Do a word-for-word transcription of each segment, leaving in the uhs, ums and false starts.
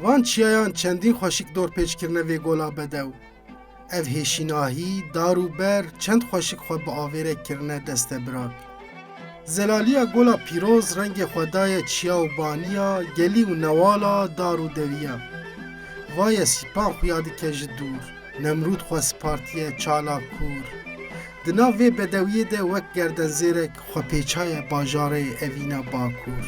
Van çiyayan çendîn xweşik dorpêç kirine vê gola bedew. Ev hêşînahî, dar û ber çend xweşik xwe bi avêrek kirine destebirak. Zelaliya gola pîroz rengê xwe daye çiya û baniya, gelî û newala, dar û dewiya. Vaye sîpan xuya dike ji dûr, Nemrûd xwe spartiye çala kûr. Di nav vê bedewiyê de wek gerdenzêrek xwe pêçaye bajarê evîna Bakur.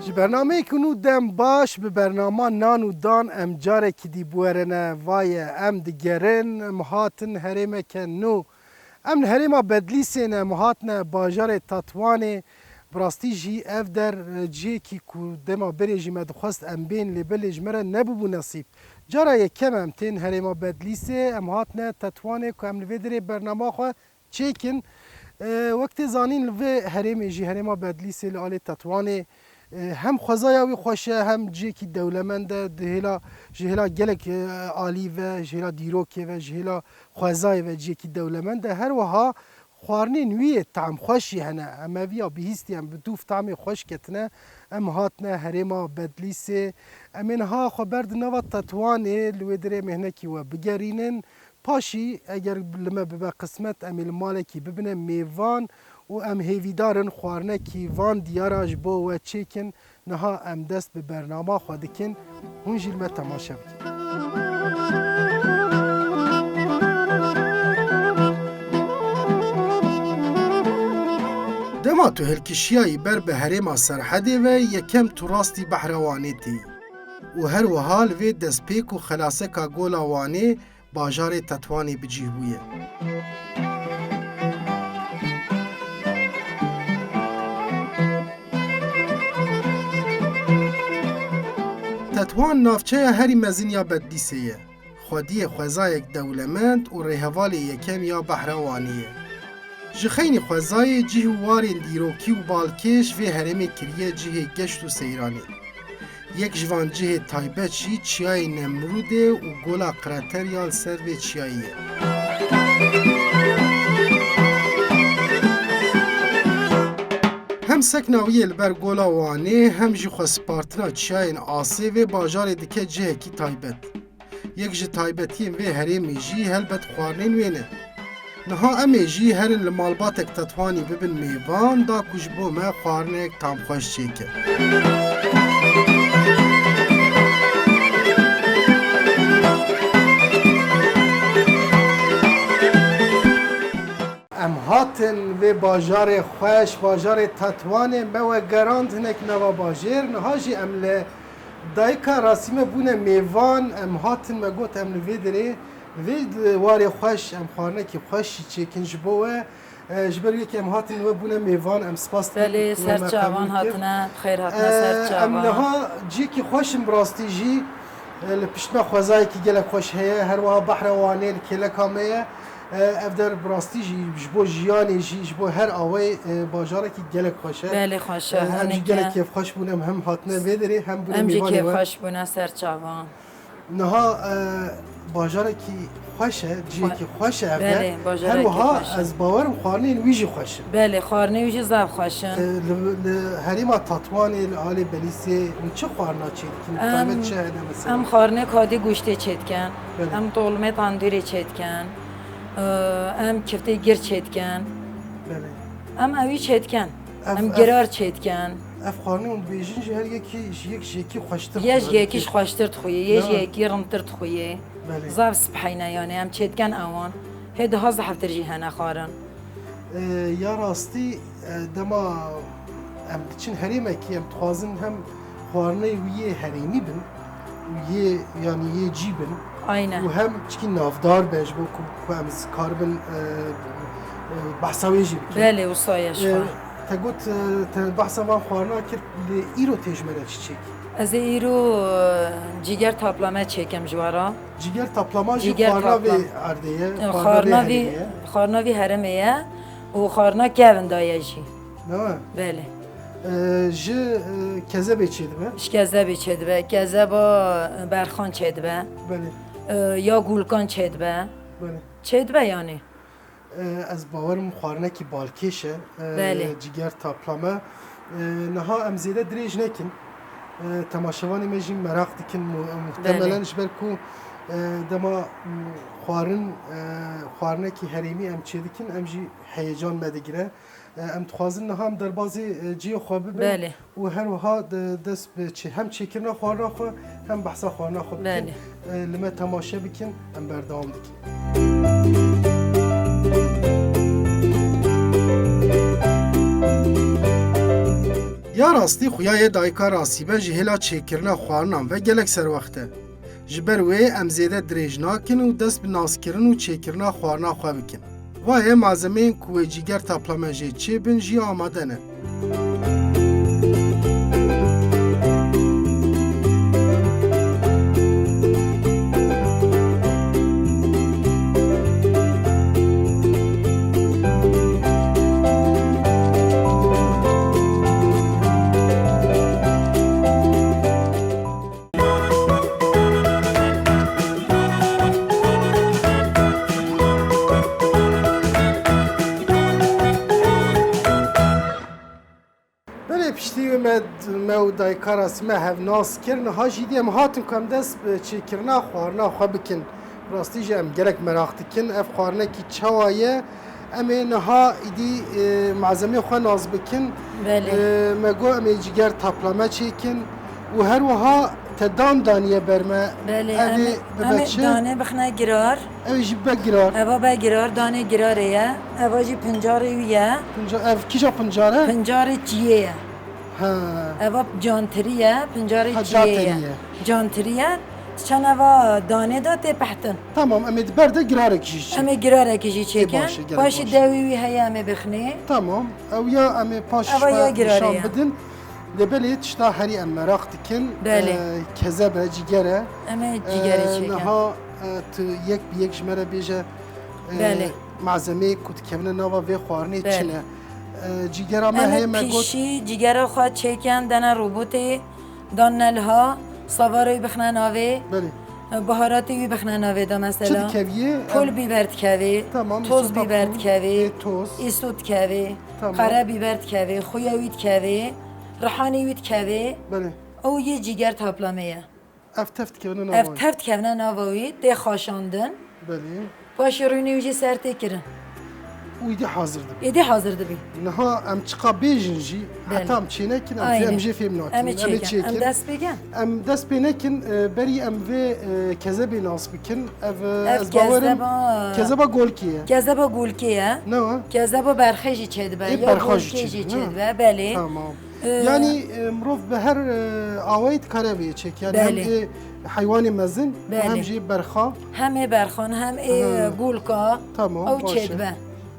Ji bernameyek nû dem baş bi bernama Nan û Dan em carekî dî bi we re ne. Vaye em digerin, em hatin herêmeke nû. Em li herêma Bedlîsê ne, em hatine bajarê Tetwanê. Bi rastî jî ev der, e, cihekî ku dema berê jî me dixwest em bên, lê belê ji me re nebûbû nesîb. Cara yekem em tên herêma Bedlîsê, em hatine Tetwanê ku em li vê derê bernama xwe çêkin. E, wek tê zanîn li vê herêmê jî, herêma Bedlîsê li alê Tetwanê, e, hem xwezaya wî xweş e, hem cihekî dewlemend e, di hêla, ji hêla gelek, e, alî ve, ji hêla dîrokê ve, ji hêla xwezayê ve cihekî dewlemend e. Her wiha xwarinên wî yê tam xweş jî hene. Em eviya bihîstiye, em bi dûv tamê xweş ketine. Em hatine herêma Bedlîsê. Em ê niha xwe ber di nava Tetwanê li wê dirê mêhnekî we bigerînin. Paşî eger li me bibe qismet, em ê li malekî bibine mêvan û em hêvîdar in xwarinekî van diyara ji bo we çêkin. Niha em dest bi bernama xwe dikin, hûn jî li me temaşe bikin. Dema tu hilkişiyayî ber bi herêma Serhedê ve, yekem tu rastî behra Wanê têyî û her wiha li vê destpêk û xelaseka Gola Wanê bajarê Tetwanê bi cih bûye. Tetwan navçeya herî mezin ya Bedlîsê ye. Xwediyê xwezayek dewlemend û rêhevalê yekem ya behra Wanê ye. Ji xeynî xwezayê cih û warên dîrokî û balkêş vê herêmê kiriye cihê geşt û seyranê. Yek ji van cihê taybet jî Çiyayê Nemrûdê û Gola Qreter ya li ser vê çiyayê ye. Hem sekna wî yê li ber Gola Wanê, hem jî xwespartina çiyayên asê vê bajarê dike cihekî taybet. Yek ji taybetiyên vê herêmê jî helbet xwarinên wê ne. Niha em ê jî herin li malbatek Tetwanî bibin mêvan, da ku ji bo me xwarinek tamxweş çêke. Em hatin vê bajarê xweş, bajarê Tetwanê me we gerand hinek nava bajêr. Niha jî em li Dayika Rasîme bûne mêvan, em hatin, me got em li vê derê, li vê warê xweş, em xwarinekî xweş jî çêkin ji bo we. E, ji ber wê ke em hatin we bûne mêvan, em spas dikin. Belê, ser çavan hatine, bi xêr hatine ser çavan. E, em niha cihekî xweş in bi rastî jî, e, li pişt me xwezayekî gelek xweş heye, her wiha behra Wanê li kêleka me ye. E, ev der bi rastî jî ji bo jiyanê jî, ji bo her awayê, e, bajarekî gelek xweş e. Belê xweş e. E, em jî gelek kêfxweş bûn, em hem hatine vê derê, hem bûne mêvanê we. Em jî kêfxweş bûne ser çavan. Niha, e, bajarekî xweş e, cihekî xweş e ev der. Belê, bajarekî xweş e. Her wiha ez bawer im xwarinên wî jî xweş in. Belê, xwarinê wî jî zaf xweş in. E, li, li herêma Tatwanê, li alê Belîsê, hûn çi xwarina çê dikin? Em, taybet çi hene mesela? Em xwarinê kadî goştê çê dikin. Belê. Em dolmê tandûrê çê dikin. Em kiftê gir çêdikin. Belê. Em ewî çêdikin. Ev, em ev, girar çêdikin. Ev xwarinê hûn dibêjin jî her yekî ji yek ji yekî xweştir dixwe. Yê ji yekî ji xweştir dixweyê, yê ji yekî rintir dixweyê. Belê. Zaf spehîne, yanî em çêdikin ewan. Hê daha zehftir jî hene xwarin. Ee, ya rastî, e, dema em diçin herêmekî, em dixwazin hem xwarinê wî yê herêmî bin û yê, yanî yê cî bin. Aynen. Û hem çikî navdar be ji bo ku, ku em karibin, e, e, behsa wê jî bikin. Belê, wisa ye ji xwe. E, te got, e, te behsa van xwarina kir, lê îro tê ji me re çi çêkî? Ez ê îro, e, cîger taplame çêkim ji we re. Cîger taplama jî xwarina vê erdê ye, xwarina vê herêmê ye. Xwarina vî herêmê ye û xwarina kevin de ye jî. Ne? Belê. E, ji, e, kezebê çêdibe? Ji kezebê çêdibe. Kezeba berxan çêdibe. Belê. E, ya gulkan çêdibe. Belê. Çêdibe yani. E, ez bawerim xwarinekî balkêş e. E, Belê. Ciger taplame. E, niha em zêde dirêj nekin. E, temaşevanê me jî meraq dikin mu-, muhtemelen Belê. Ji ber ku, e, dema, m, xwarin, e, xwarinekî herêmî em çêdikin, em jî heyecan me digire. E, em dixwazin niha em derbazî, e, cihê xwe bibin Belê. Û her wiha de-, dest bi çi-, hem çêkirina xwarina xwe, hem behsa xwarina xwe bikin. Belê. E, li me temaşe bikin, em berdewam dikin. Ya rastî xuya yê dayika Rasîbe ji hêla çêkirina xwarinan ve gelek serwext e. Ji ber wê em zêde dirêj nakin û dest bi naskirin û çêkirina xwarina xwe bikin. Va yê malzemeyên ku wê cîger taplame jê çêbin jî amade ne. Belê piştî wê me, me û dayika Rasîme hev nas kir, niha jî dî em hatin ku em dest bi çêkirina xwarina xwe bikin. Rastî jî em gelek meraq dikin. Ev xwarinekî çawa ye? Em ê niha îdî, e, malzemeyê xwe nas bikin. Belê. E, me got em ê ciger taplame çêkin û her wiha te dan daniye ber me. Belê, Ev ê em ê, bibe em ê çi? Danê bixine girar. Ew ê jî bibe girar. Eva be girar, danê girarê ye. Eva jî pincarê wî ye. Pinca-, ev kîja pincar e? Pincarê çiyê ye. Ha. Eva cantirî ye, pincarê Ha, çiyê ye. Cantirî ye. Cantirî ye. Çend eva danê de tê pehtin. Tamam, em ê di ber de girarekî jî çêkin. Em ê girarekî jî çêkin. Ê, baş e, gelek Paşî baş e. Dewî wî heye em ê bixinê. Tamam, ew ya em ê paş Eva ya xwe girarê nîşan ye. Bidin. Lê belê tişta herî em meraq dikin. Belê. E, kezeb e, cîger e. Em ê cîgerê E, çêkin. Niha, e, tu yek bi yek ji me re bêje, e, Belê. Malzemeyê ku dikevine nava vê xwarinê Belê. Çi ne? E, cîgera me Em ê heye me got pîşî cîgera xwe çêkin, dene robotê, dan neliha, savarê wî bixine navê, Belê. Baharatê wî bixine navê de mesela. Çi dikeviyê? Pul Em bîber dikevê, Tamam, toz îsota bîber pul, dikevê, ê, toz. Îsot dikevê, Tamam. Qere bîber dikevê, xuya wî dikevê, rihanê wî dikevê. Belê. Ew yê cîger taplame ye. Ev tev dikevine nava Ev wî. Tev dikevine nava wî, tê xaşandin. Belê. Paşê rûnê wî jî ser tê kirin. Û îdî hazir dibî. Îdî hazir dibî. Niha em çiqa bêjin jî, Belê. Heta em çê nekin, em, Aynen. Em jê fêm nakin. Em ê Em ê çêkin. Çêkin. Em dest pê gen. Em dest pê nekin, e, berî em vê, e, kezebê nas bikin. Ev, e, Ev ez bawerim kezeba kezeba golkê ye. Kezeba golkê ye. Ne wa? Kezeba berxê jî çêdibe. Ê, Ya berxa jî golkê çêdibe, jî ne? Çêdibe, belê. Tamam. Ee, Yanî, e, mirov bi her, e, awayî dikare vê çêk. Yanî hem Belê. Ê heywanê mezin, Belê. Hem jî berxa. Hem ê berxan, hem ê Ha. Gulka. Tamam, Ew baş e. Çêdibe.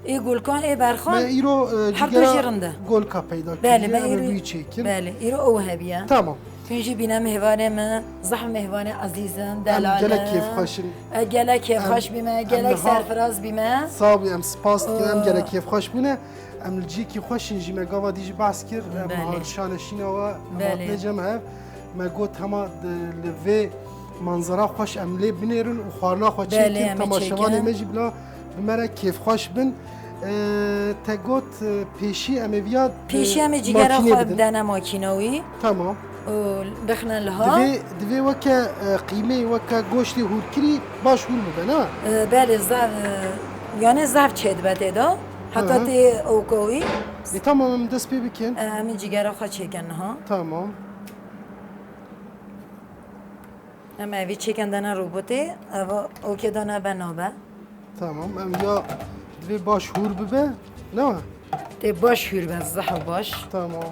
Ê gulkan, ê berxan, Me îro, e, her du cigera jî rind e. Golka peyda Belê, kiriye, me em ê îro, bî çêkin. Belê, îro ew hebiye. Tamam. Hûn jî bîne mêvanê min, zehf mêvanê ezîz in, Em delal gelek in. Kêfxweş in. E, gelek Em, kêfxweş bîme, em gelek niha serfiraz bîme. Sağ bî, em spas dikin, em Oo. Gelek kêfxweş bûne. Em li cihekî xweş in jî me gava dî jî behs kir, em Belê. Niha li Şaneşîna we em Belê. Hatine cem hev. Me got hema di, li vê manzara xweş em lê binêrin û xwarina xwe Belê, çêkin, em ê temaşevanê çêkin. Me jî bila bi me re kêfxweş bin. E, te got, e, pêşî em ê viya, e, Pêşî em ê cîgera makînê xwe bidin. Bidene makîna wî. Tamam. Û bixine liha. Divê, divê weke, e, qîmeyê weke goştê hûrkirî baş hûr bibe, ne? E, belê, zaf, e, yani zaf çêdibe tê de. Heta Hı hı. Tê ewka wî. E, tamam, em dest pê bikin. E, em ê cîgera xwe çêkin niha. Tamam. Em evî çêkin dene robotê, eva okê dane be nabe. Tamam, em ya divê baş hûr bibe, ne? Tê baş hûr be, zehf baş. Tamam.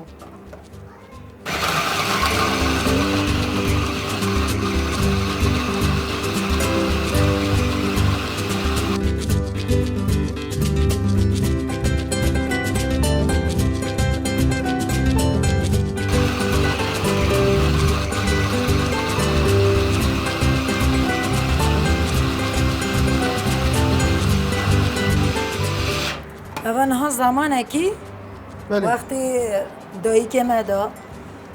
Eva niha zamanekî Belê. Wextê dayikê me de,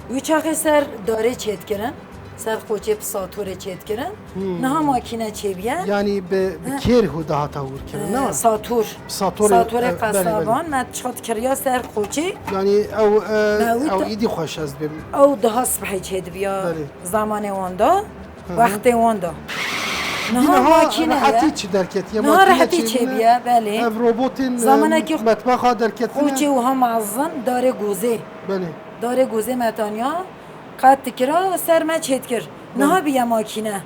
wî çaxê ser darê çêdikirin. Ser qoçê bi satorê çêdikirin. Hmm. Niha makîne çêbiye. Yanî bi, bi He. kêr hû dihata hûrkirin, ne? Sator. Satorê, Satorê e, belê, belê. Qesaban me çat kiriya ser qoçê. Yanî ew, e, Me wî ew ta- îdî xweş ez bêm. Ew daha sibehî çêdibiya Belê. zamanê wan da, Hı hı. wextê wan da. Niha Niha makîne ye. rehetî çi derketiye, Niha makîne rehetî çêbûne. çêbiye, belê. Ev robotên, e, Zamanekî metbexa derketine. qoçê wiha mezin darê gozê. Belê. Darê gozê me tanya qet dikira, ser me çêdikir. Belê. Niha biye makîne.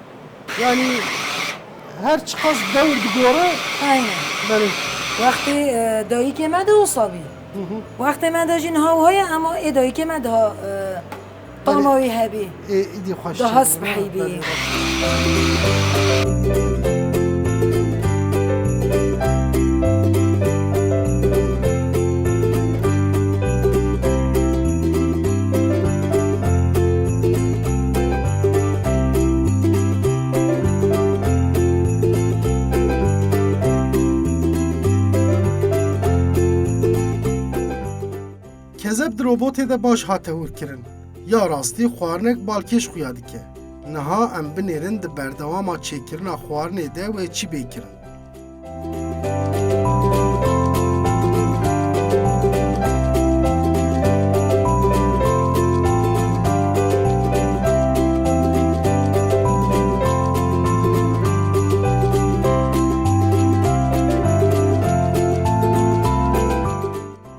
Yanî her çiqas dewr digore. Aynen. Belê. Wextê, e, dayikê me de wisa bî. Hı hı. Wextê me de jî niha wiha ye, ema ê dayikê me daha, e, Belê. tama wî hebî. Ê, îdî xweş Daha çêbû, sibehî bî. belê. Kezeb di robotê de baş hate hûrkirin. Ya rastî xwarinek balkêş xuya dike. Niha em binêrin di berdewama çêkirina xwarinê de wê çi bê kirin.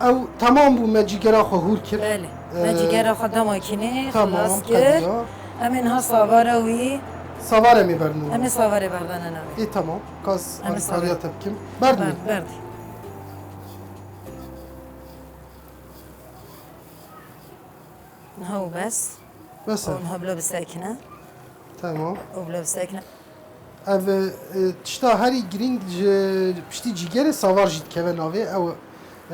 Ew temam bû, me cîgera xwe hûr kir. Belê. Me Ee, cîgera xwe da makînê, tamam, xilas kir. qediya. Em ê niha savara wî. Savare mi berdin? Em ê savarê berdene navê. Ê, tamam. Kaz Em ê alîkariya savare. te bikim. Berdin. Ber-, berdî. Niha û bes. Bes e. Ew niha bila bisekine. Tamam. Ew bila bisekine. Ev, e, tişta herî girîng ji piştî cîgerê savar jî dikeve navê. Ew,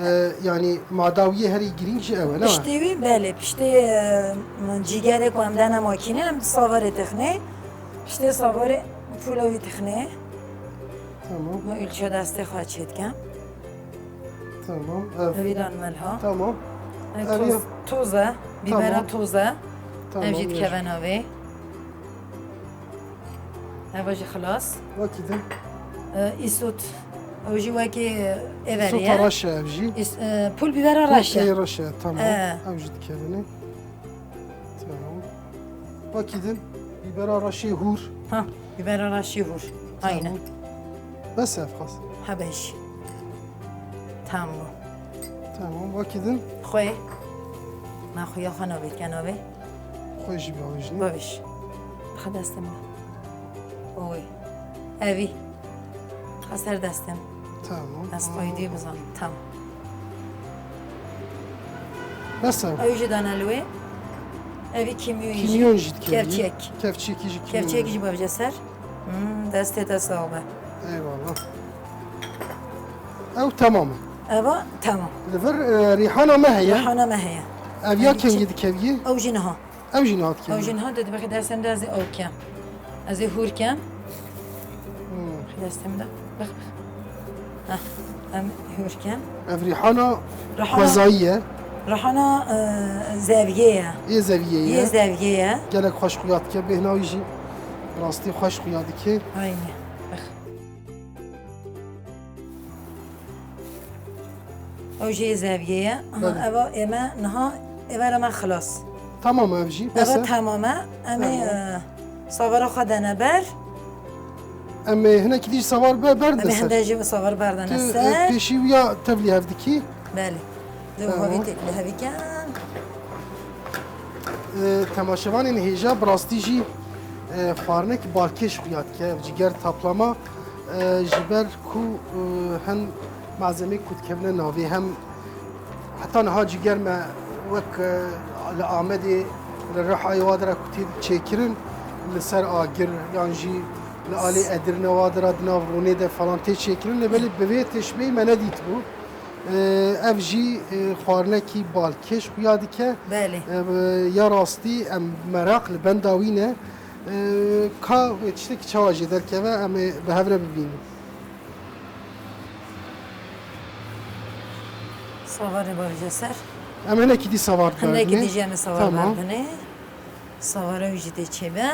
e, yanî mada wî yê herî girîng jî ew e, ne? Piştê wî, belê, piştê, e, cîgerê ku em dene makîne, em savarê dixinê. Piştê savarê pûla wî dixinê. Tamam. Ma ûlçe destê xwe çêdikem. Tamam. Ev. Evî dan melha. Tamam. Ev Ev toz, ya- toz e. Bibera Tamam. toz e. Tamam, Ev jî ya- dikeve navê. Eva jî xilas. Wekî din. E, îsot. Ew jî wekî, e, êverê Îsota ye. reş e ev jî. Îs-, e, pul bibera reş e. Pul ê reş e, tamam. E. Ew jî dikevine. Tamam. Wekî din. Bibera reşê hûr. Ha, bibera reşê hûr. Aynen. Tamam. Bes ev qas. Hebe jî. Tamam. Tamam, wekî din. Xwê. Na xuya xwe navê, ke navê? Xwê jî bavêjinî. Bavêj. Xwe destê min de. Oy. Evî. Xwe ser destê min. Tamam. Ez xwedî bizanim. Tamam. Bes ev. Ew jî dane li wê. Evî kîmyon jî. Kîmyon jî dikevî. Kevçek. Kevçekî jî kîmyon. Kevçekî jî bavêje ser. Hmm, destê te sax be. Eyvallah. Ew temam e. Eva temam. Li vir, e, rîhana me heye. Rîhana me heye. Ev ya Ev kengî çi? dikeviyê? Ew jî niha. Ew jî niha dikeviyê. Ew jî niha de dibixî destê min de ez ê ew kem. Ez ê hûr kem. Hmm. Destê min de. Bix, bix. Heh, em hûr kem. Ev rîhana Rîhana xwezayî ye. Rîhana, e, zeviyê ye. Ê zeviyê ye. Yê zeviyê ye. Gelek xweş xuya dike, bêhna wî jî bi rastî xweş xuya dike. Aynen. Bix. Ew jî yê zeviyê ye. Aha, Belê. eva ê me niha êvara me xilas. Tamam ev jî, bes Eva e. tamam e. Em ê, Tamam. e, savara xwe dene ber. Em ê hinekî dî ji savar be-, berdin Em ê ser. hinde jî savar berdene Tu, e, ser. pêşî wî ya tevlî hev dikî. Belê. Di Tamam. havî têk li hevî ken. E, temaşevanên hêja bi rastî jî, e, xwarinekî balkêş xuya dike. Ev ciger taplama, e, ji ber ku, e, hin malzemê ku dikevine navê hem heta niha ciger me wek, e, li Amedê, li Rihayê wa dira ku tê çêkirin li ser agir yan jî li alê Edirne wa dira di nav rûnê de falan tê çêkirin. Lê belê bi vê teşbîhî me nedîtibû. Ev jî, e, xwarinekî balkêş xuya dike. Belê. E, ya rastî em meraq li benda wî ne. E, ka wê tiştekî çawa jê derkeve, em ê bi hev re bibînin. Savarê bavêje ser. Em hinekî dî savar Hinekî berdinê. dî jî em ê savar Tamam. berdinê. Savara wî jî dê çêbe.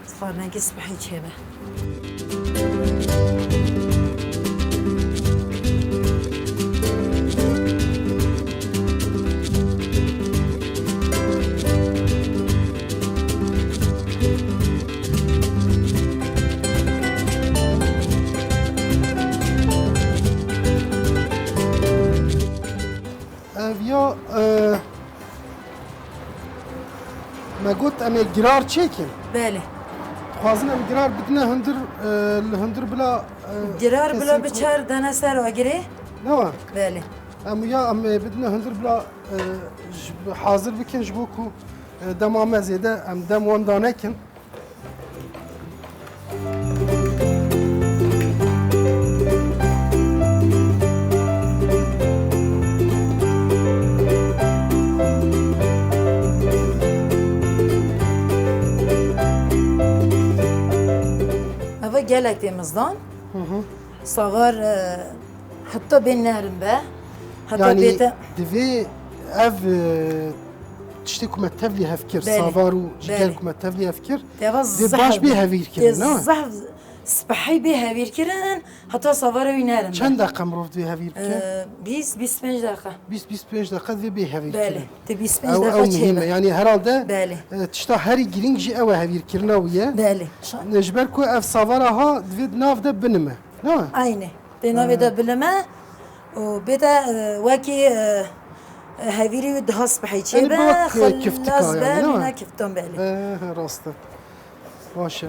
Xwarinekî spehî çêbe. Ev ya, e, me got em ê girar çêkin. Belê. Dixwazin em girar bidine hundir, e, li hundir bila, e, Girar bila kesên ku biçer dene ser agirê. Ne wa? Belê. Em ya em ê bidine hundir bila, e, ji, hazir bikin ji bo ku, e, dema me zêde em dem wan danekin. Eva gelek tê mizdan. Hı hı. Savar, e, heta bê nerin be. Heta Yani bê te divê ev, e, tiştê ku me tevlî hev kir, Belê. Savar û ciger Belê. Ku me tevlî hev kir, Deva dê baş zehf bê be. Hevîr Dê kirin, ne? Zehf spehî bê hevîr kirin, heta savara wî nerin be. Çend deqe mirov divê hevîr bike? E, bîst, bîst pênc deqe. Bîst, bîst pênc deqe divê bê hevîr Belê. Kirin. Te bîst pênc Ew, deqe ew çê muhîm e. Be. Yani herhalde, Belê. E, tişta herî girîng jî ew e hevîrkirina wî ye. Belê. Şa- Ne, ji ber ku ev savara ha divê di nav de binime. Ne? Aynî. Dê navê de bilime û bê de, e, wekî, e, e, hevîrî wî daha spehî çê Yani be, bi wek, e, kiftika xilas yani, be, ne? Mîna kiftan belê. E, he, rast e. Baş e.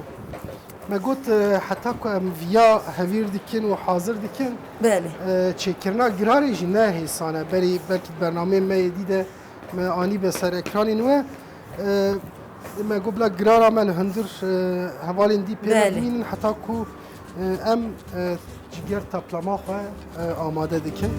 Me got, e, heta ku em viya hevîr dikin û hazir dikin, Belê. E, çêkirina girarê jî ne hêsan e. Berî belkî di bernameyê me yê dî de me anî be ser ekranên we. E, me got bila girara me li hundir, e, hevalên dî pê Belê. Bimînin heta ku, e, em, e, ciger taplama xwe, e, amade dikin.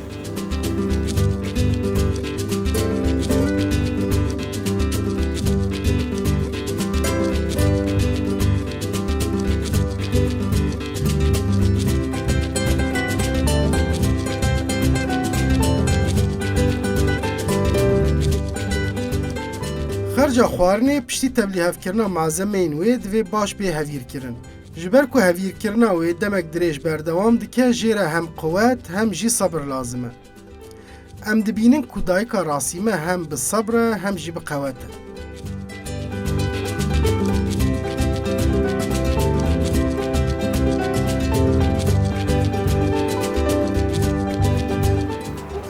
Xerca xwarinê piştî tevlîhevkirina malzemeyên wê divê baş bê hevîrkirin. Ji ber ku hevîrkirina wê demek dirêj berdewam dike, jê re hem quwet, hem jî sebir lazim e. Em dibînin ku dayika Rasîme hem bi sebr e, hem jî bi qewet e.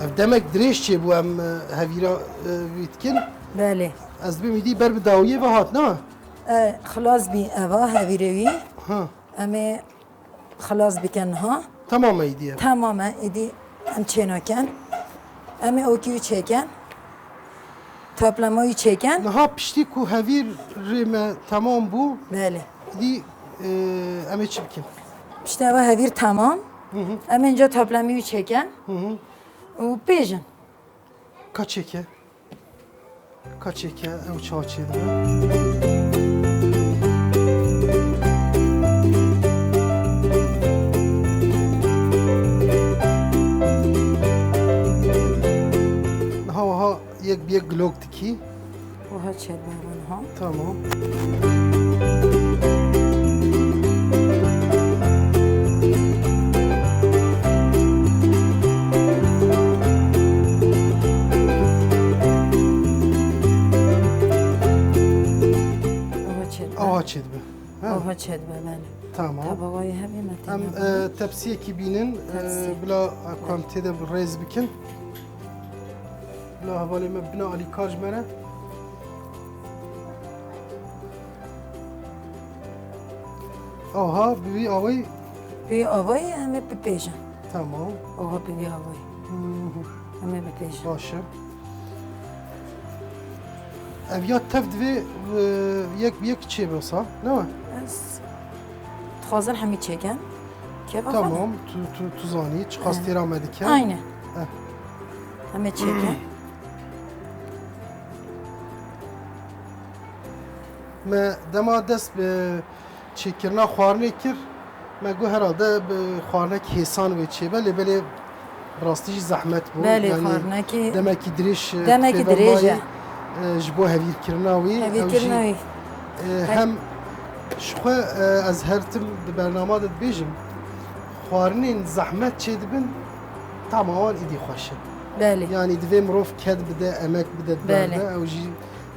Ev demek dirêj çêbû, em, e, hevîra, e, wî dikin. Belê. Ez dibêm îdî ber bi dawiyê ve hat, ne? E, xilas bî eva, hevîrê wî. Ha. Em ê xilas bikin niha. Tamam e îdî ev. Tamam e, îdî em çênakin. Em ê okî wî çêkin. Taplama wî çêkin. Niha piştî ku hevîrê me tamam bû, Belê. Îdî, e, em ê çi bikin? Piştî eva hevîr tamam. Hı hı. Em ê inca taplemî wî çêkin. Hı hı. Û pêjin. Ka çêke. Ka çêke, ew çawa çêdibe? Niha wiha yek bi yek gilok dikî. Wiha çêdibe niha. Tamam. Aha çêdibe. Aha çêdibe. Ha. Aha çêdibe, belê. Tamam. Tabawayê hemî me Em, têne e, tepsiyekî bînin, e, Tepsiyek. Bila, e, ku em tê de bi rêz bikin. Bila hevalê me bina alîkar ji me re. Aha, bi vî awayî. Bi vî awayî em ê bipêjin. Tamam. Aha, bi vî awayî. Hı hı. Em ê bipêjin. Baş e. Ev ya tev divê, e, yek bi yek çêbe sa, ne? Ez dixwazim hemî çêkin. Kêfa xwe de. Tamam, tu, tu, tu zanî, çiqas Eh. Têra me dike. Aynen. Eh. Em ê çêkin. Me dema dest bi çêkirina xwarinê kir, me got herhalde bi xwarinek hêsan wê çêbe, lê belê bi rastî jî zehmet bû. Belê, Yani xwarinekî demekî dirêj, demekî dirêj e. E, ji bo hevîrkirina wî, ew jî, Hevîrkirina wî. e, He- hem ji xwe, e, ez her tim di bernama de dibêjim, xwarinên zehmet çêdibin, tama wan êdî xweş e. Belê. Yanî divê mirov ked bide, emek bide di ber Belê. de, ew jî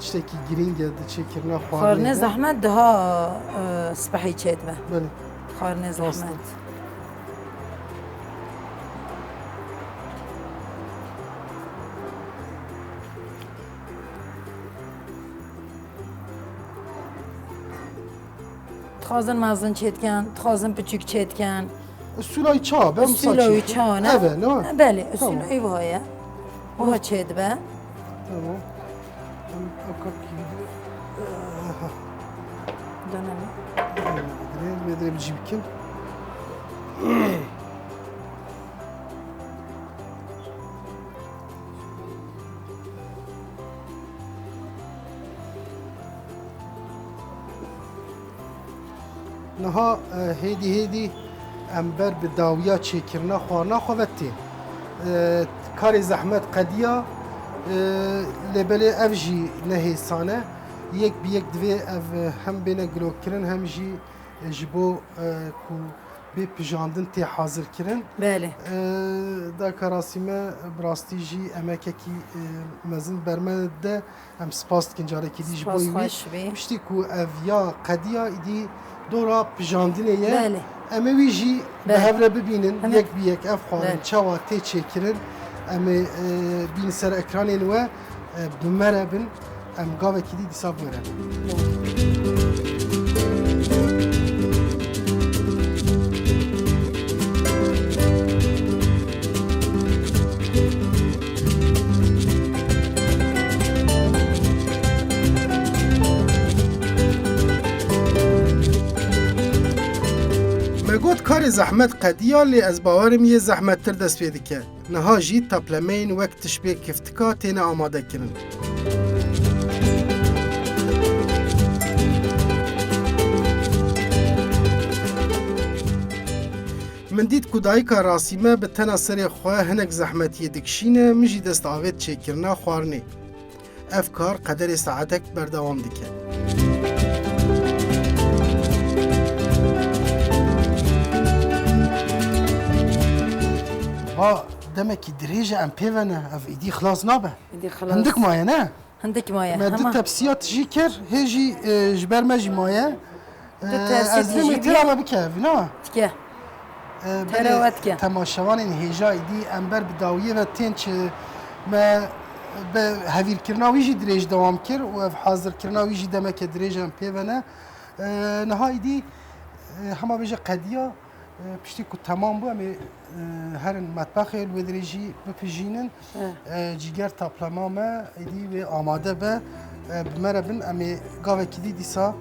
tiştekî girîng e di çêkirina xwarinê Xwarinê de. zehmet daha, e, spehî çêdibe. Belê. Xwarinê Rast e. zehmet. Dixwazin mezin çêdikin, dixwazin piçûk çêdikin. Usula wî çawa be? Misal Usula wî çêdikin. çawa ne? Ev e, ne? Belê, usula Tamam. wî wiha ye. Wiha çêdibe. Tamam. Em, o kapıyı bir, aha. Dönemi. Medre, medre bir cibkim. Niha, e, hêdî hêdî em ber bi dawiya çêkirina xwarina xwe ve tên. E, karê zehmet qediya, e, lê belê ev jî ne hêsan e. Yek bi yek divê ev, e, hem bêne girokirin hem jî, e, ji bo, e, ku bê pijandin tê hazirkirin. Belê. E, Dayika Rasîme bi rastî jî emekekî, e, mezin ber me de. Em spas dikin carekî dî ji bo Spas wî. xweş bî. Piştî ku ev ya qediya îdî dora pijandinê ye. Belê. Em ê wî jî bi Belê. hev re bibînin, Em ê yek bi yek ev xwarin Belê. çawa tê çêkirin. Em ê, e, bînin ser ekranên we, e, bi me re bin. Em gavekî dî dîsa bi we re bin. Me got karê zehmet qediya, lê ez bawerim yê zehmettir dest pê dike. Niha jî taplemeyên wek tişbê kiftika têne amadekirin. Min dît ku dayika Rasîme bi tena serê xwe hinek zehmetiyê dikişîne, min jî dest avêt çêkirina xwarinê. Ev kar qederê saetek berdewam dike. Va demekî dirêj e em pê ve ne, ev îdî xilas nabe. Îdî xilas. Hindik maye ne? Hindik maye, Me du hema. tepsiya tijî kir, hê jî, e, ji ber me jî maye. Du E, tepsî ez tijî lê bî. têra me bikevî, na? Dike. E, Têra belê we dike. temaşevanên hêja îdî em ber bi dawiyê ve tên çi me bi hevîrkirina wî jî dirêj dewam kir û ev hazirkirina wî jî demeke dirêj em pê ve ne. E, niha îdî, e, hema bêje qediya. E, piştî ku temam bû, em ê, e, herin metbexê, li wê dirê jî bipijînin. E. E, cîger taplema me êdî wê amade be. E, bi me re bin, em ê gavekî dî dîsa,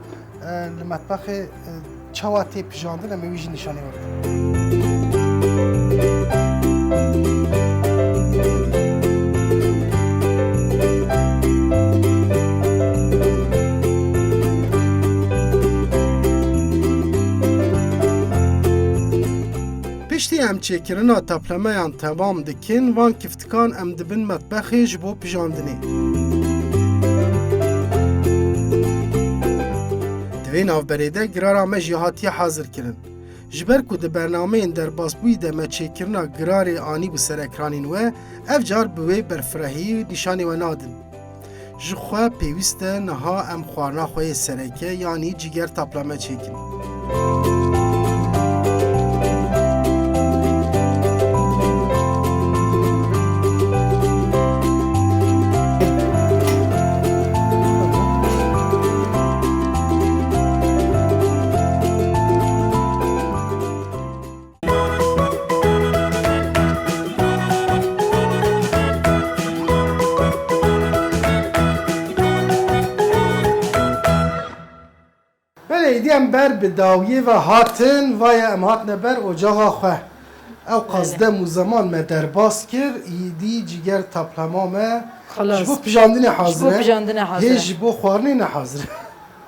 e, li metbexê, e, çawa tê pijandin, em ê wî jî nîşanî we bidin. Piştî em çêkirina taplemeyan temam dikin, van kiftikan em dibin metbexê ji bo pijandinê. Di vê navberê de girara me jî hatiye hazirkirin. Ji ber ku di bernameyên derbasbûyî de me çêkirina girarê anîbû ser ekranên we, ev car bi wê berfirehî nîşanê we nadin. Ji xwe pêwîst e niha em xwarina xwe yê sereke, yanî cîger taplame çêkin. Belê, îdî em ber bi dawiyê ve hatin, vaye em hatine ber ocaxa xwe. Ew qas Belê. dem û zeman me derbas kir, îdî cîger taplema me Xelas. ji bo pijandinê Ji hazir bo e. pijandinê hazir Hê e. ji bo xwarinê ne hazir e.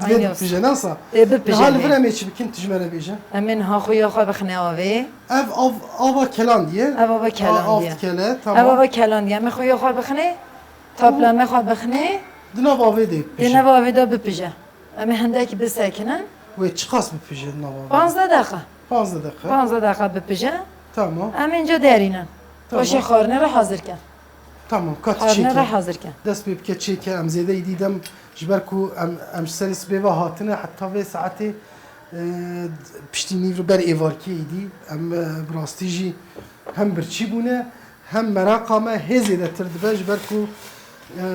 Divê Aynen. bipije, nasa. Ê, bipije, Niha li vir hê. em ê çi bikin, tu ji me re bêje. Em ê niha xuya xwe bixine avê. Ev av, ava kelan diye. Ev ava kelan A, av diye. dikele, Ev tamam. ava kelan diye. Em ê xuya xwe bixine, taplame xwe bixine. Di nav avê de Di bipije. Nav avê de bipije. Em ê hindekî bisekinin. Wê çiqas bipije di nav avê? Panzdeh deqa. Panzdeh deqa. Panzdeh deqa bipije. Tamam. Em ê inca derînin. Tamam. Paşê xwarinê re hazir ken. Tamam, ka tu Xwarinê re çêke. Hazir ken. Dest pê bike çêke, em zêde îdî dem, ji ber ku em, em ji serê sibê ve hatine, heta vê saetê, e, piştî nîv ber êvarkê îdî, em, e, bi rastî jî hem birçî bûne, hem meraqa me hê zêdetir dibe, ji ber ku, e,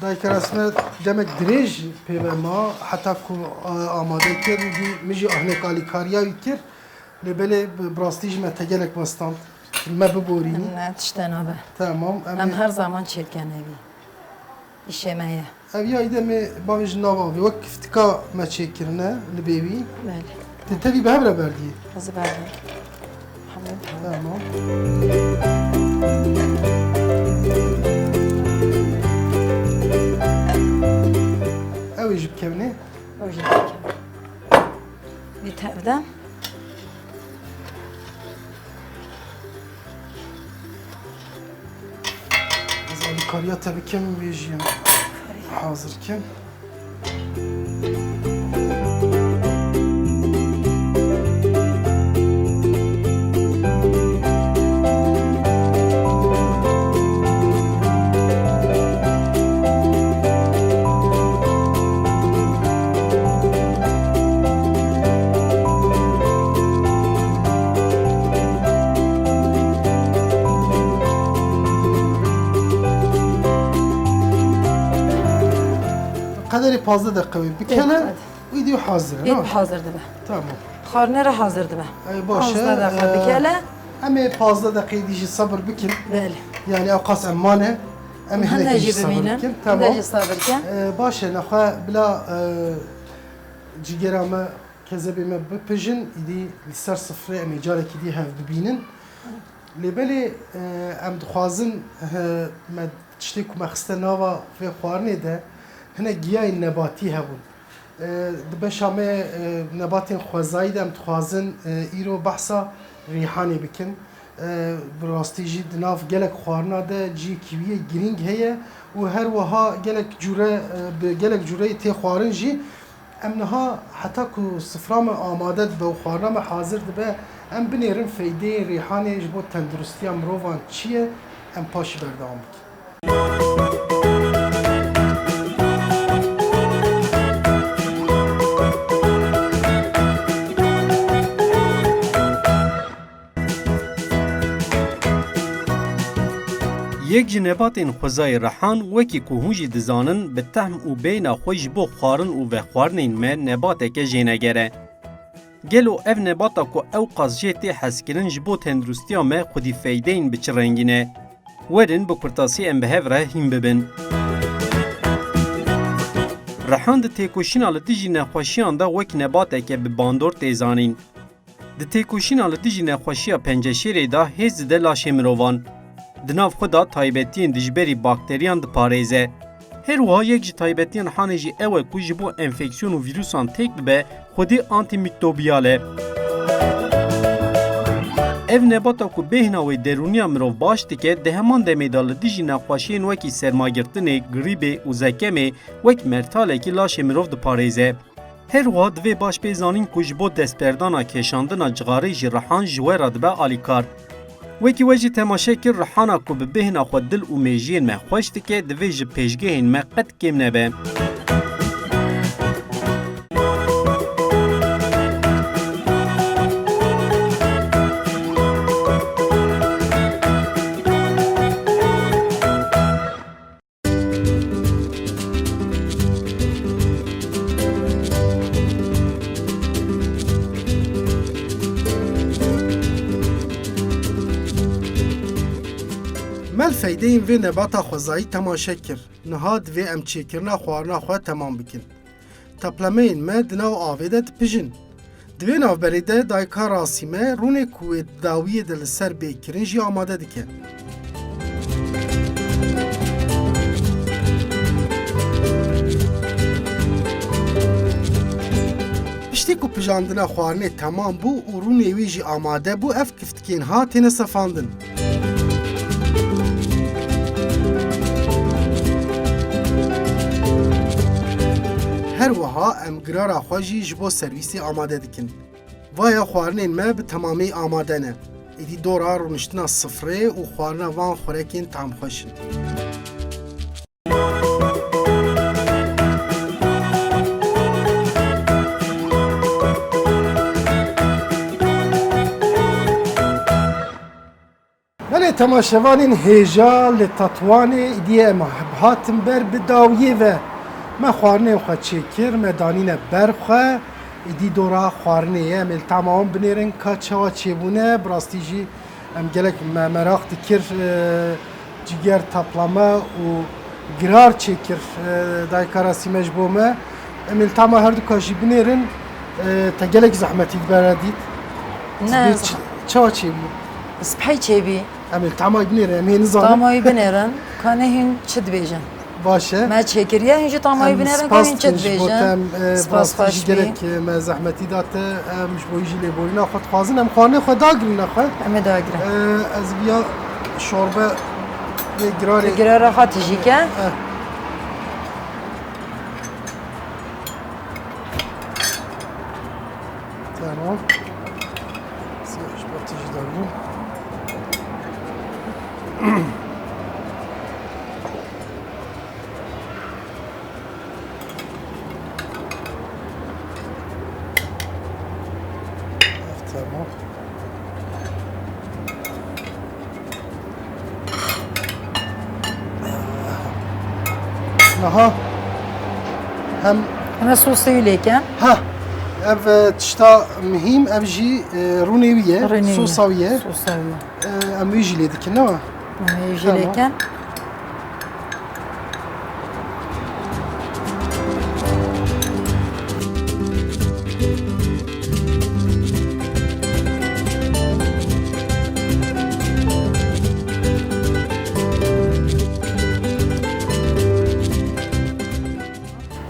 dayika resme demek dirêj pê ve ma, heta ku, e, amade kir, îdî min jî hinek alîkariya wî kir. Lê belê bi, bi rastî ji me te gelek westan. Me biborînî. Ne, tişte nabe. Tamam, em Em ê her zaman çêkenevî. Îşê me ye. Ev ya îdemê bavê ji nav avê. Wek kiftika me çêkirine li bêwî. Belê. Te tevî bi hev re berdiyê. Ez berdim. Hemû, hemû. Tamam. Ew ê jî bikevnê. Ew jî bikevnê. Vî tevde. Ez alîkariya te bikim, vê jî em hazir kim. Qederê pazdeh deqe wê bikene, Ê, hadi. Wî dî hazir e, Ê, ne? Hazir dibe. Tamam. Xwarinê re hazir dibe. Ê, baş e, Pazdeh deqa e, bikele. Em ê pazdeh deqeyê dî jî sebir bikin. Belê. Yani ew qas em mane. Em ê Hinde hinek jî jî sebir bimînin. Bikin. Hinde Tamam. Jî sebir kin. E, baş e, nexwe bila, e, cîgera me, kezebê me bipijin, îdî li ser sifrê em ê carekî dî hev bibînin. Lê belê, e, em dixwazin, e, me tiştê ku me xiste nava vê xwarinê de hinek giyayên nebatî hebûn. E, di beşa me, e, nebatên xwezayî de em dixwazin, e, îro behsa rîhanê bikin. E, bi rastî jî di nav gelek xwarina de cihekî wî yê girîng heye û her wiha gelek cûre, e, bi gelek cûreyê tê xwarin jî. Em niha heta ku sifra me amade dibe û xwarina me hazir dibe, em binêrin feydeyên rîhanê ji bo tenduristiya mirovan çi ye, em paşî berdewam bikin. Yek ji nebatên xwezayê rihan, wekî ku hûn jî dizanin, bi tehm û bêhna xwe ji bo xwarin û vexwarinên me nebateke jêneger e. Gelo ev nebata ku ewqas jê tê hezkirin ji bo tenduristiya me xwedî feydeyên bi çi rengî ne? Werin bi kurtasî em bi hev re hîn bibin. Rihan di têkoşîna li dijî nexweşiyan de wek nebateke bi bandor tê zanîn. Di têkoşîna li dijî nexweşiya penceşêrê de hêz dide laşê mirovan. Di nav xwe de taybetiyên dijberî bakteriyan diparêze. Her wiha yek ji taybetiyên rihanê jî ew e ku ji bo enfeksiyon û vîrusan têk bibe, xwedî antîmîktobiyal e. Ev nebata ku bêhna wê derûniya mirov baş dike, di heman demê de li dijî nexweşiyên wekî sermagirtinê, grîbê û zekemê wek mertalekî laşê mirov diparêze. Her wiha divê baş pê zanîn ku ji bo destperdana kêşandina cixarê jî rihan ji we re dibe alîkar. Wekî we jî temaşe kir, rihana ku bi bêhna xwe dil û mêjiyên me xweş dike, divê ji pêşgehên me qet kêm nebe. Me li feydeyên vê nebata xwezayî temaşe kir. Niha divê em çêkirina xwarina xwe temam bikin. Teplemeyên me di nav avê de dipijin. Di vê navberê de dayika Rasîme rûnê ku wê di dawiyê de li ser bê kirin jî amade dike. Piştî ku pijandina xwarinê temam bû û rûnê wî jî amade bû, ev kiftikên ha têne sefandin. Her wiha em girara xwe jî ji bo servîsê amade dikin. Vaya xwarinên me bi temamî amade ne. Êdî dora rûniştina sifrê û xwarina van xurekên tamxweş in. Belê temaşevanên hêja li Tetwanê, îdî em hatin ber bi dawiyê ve. Me xwarinên xwe çêkir, me danîne ber xwe. Îdî dora xwarinê ye, em ê li tama wan binêrin ka çawa çêbûne. Bi rastî jî em gelek me meraq dikir, e, ciger taplama û girar çêkir, e, dayika Rasîme ji bo me. Em ê li tama her du ka jî binêrin, e, te gelek zehmetî dibere dît. Ne, Dibê zeh- ç-, çawa çêbû? Spehî çêbî. Em ê li tama binêrin, em hê nizanin. Tama wî binêrin, ka ne hûn çi dibêjin? Baş e. Me çêkiriye, hûn jî tama wî Em binêrin, ka spas hûn çi dikin ji bo dibêjin? te, em, e, Spas bi rastî xweş jî bî. Gerek, e, me zehmetî da te, em ji bo wî jî lêborîna xwe dixwazin. Em xwarinê xwe dagrin nexwe. Em ê dagrin. E, ez viya şorbe vê girarê Girara xwe tijî ke. Eh. Tamam. Siyah şorbe tijî dagrin. Tamam. Aha. Hem Heme sosê wî lêke. Ha. Ev, e, tişta mihîm, ev jî, e, rûnê wî ye. Rûnê wî ye. Sosa wî ye. Sosa wî ye. E, em wî jî lê dikin, ne? Em wî jî Tamam. lêke.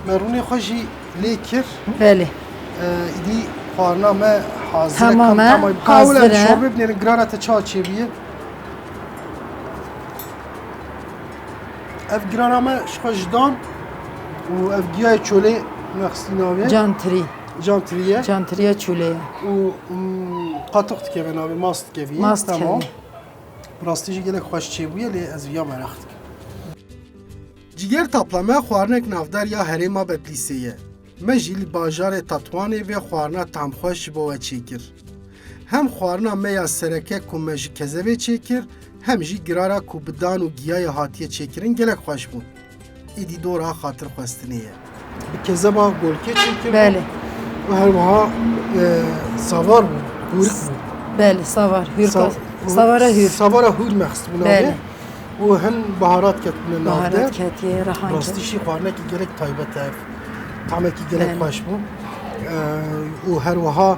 Me rûnê xwe jî lê kir. Belê. E, îdî xwarina me hazir e. Tamam e, Kam, tamam. Ka ewle hazir em e. Şorbê binêrin, girara te çawa çêbûye? Ev girara me ji xwe ji dan û ev giyayê çolê me xistî navê. Cantirî. Cantirî ye. Cantiriya çolê ye. Û, mm, qatox dikeve navê, mas dikevî. Mas Tamam. dikevî. Bi rastî jî gelek xweş çêbûye, lê ez viya meraq dikim. Ciger taplame xwarinek navdar ya herêma Betlîsê ye. Me jî li bajarê Tetwanê vê xwarina tamxweş ji bo we çêkir. Hem xwarina me ya sereke ku me ji kezebê çêkir, hem jî girara ku bi dan û giyayê hatiye çêkirin gelek xweş bûn. Êdî dora xatirxwestinê ye. Bi kezeba golkê çêkir bû. Belê. Û her wiha, e, savar bû, hûrik bû. Belê, savar, hûrka, Sa-, savara hûr. Savara hûr me xistibû navê. Belê. Û hin baharat ketibûne nav de. Baharat ketiye, rehan Rastî ket. Jî xwarinekî gelek taybet e ev. Tamekî gelek Belê. xweş bû. E, û her wiha,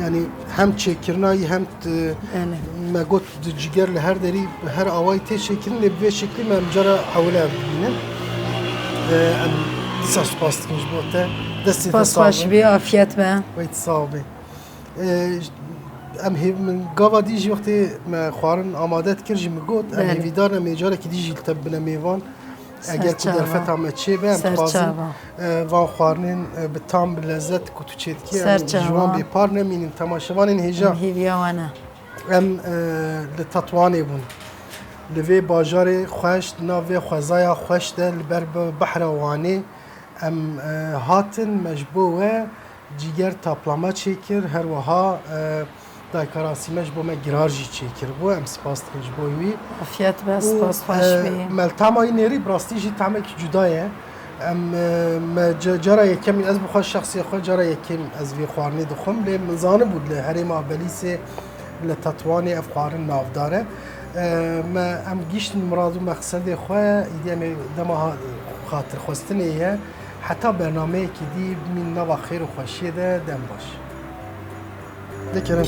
yanî hem çêkirina yî hem t-, Belê. me got di ciger li her derî bi her awayî tê çêkirin, lê bi vê şeklî me em cara ewil e em dibînin. E, em dîsa spas dikin ji bo te. Destê te Spas sax xweş be. bê, afiyet be. Wê tu sax bê. E, em hê-, min gava dî jî wextê me xwarin amade dikir jî min got, em Belê. hêvîdar in em ê carekî dî jî li te bibine mêvan. Eger ku Serçava. derfeta me çêbe, em Serçava. dixwazin, e, van xwarinên, e, bi tam, bi lezet ku tu çêdikî, em ji wan Serçava. bêpar nemînin. Temaşevanên hêja. Em hêviya wan e. Em, e, li Tetwanê bûn. Li vê bajarê xweş, di nav vê xwezaya xweş de, li ber bi-, behra Wanê, em, e, hatin, me ji bo we cîger taplama çêkir, her wiha, e, dayika Rasîme ji bo me girar jî çêkiribû. Em spas dikin ji bo wî. Afiyet be, Û, spas xweş e, bî. me li tama wî nêrî, bi rastî jî tamekî cuda ye. Em, e, me ca-, cara yekem, ez bi xwe şexsê xwe cara yekem ez vê xwarinê dixwim, lê min zanibû li herêma Belîsê, li Tetwanê ev xwarin navdar e. E, me, em gihîştin mirad û mexsedê xwe, îdî em ê dema ha-, xatirxwestinê ye. Heta bernameyekî dî bimîn nava xêr û xweşiyê de, dem baş. Lê kerem.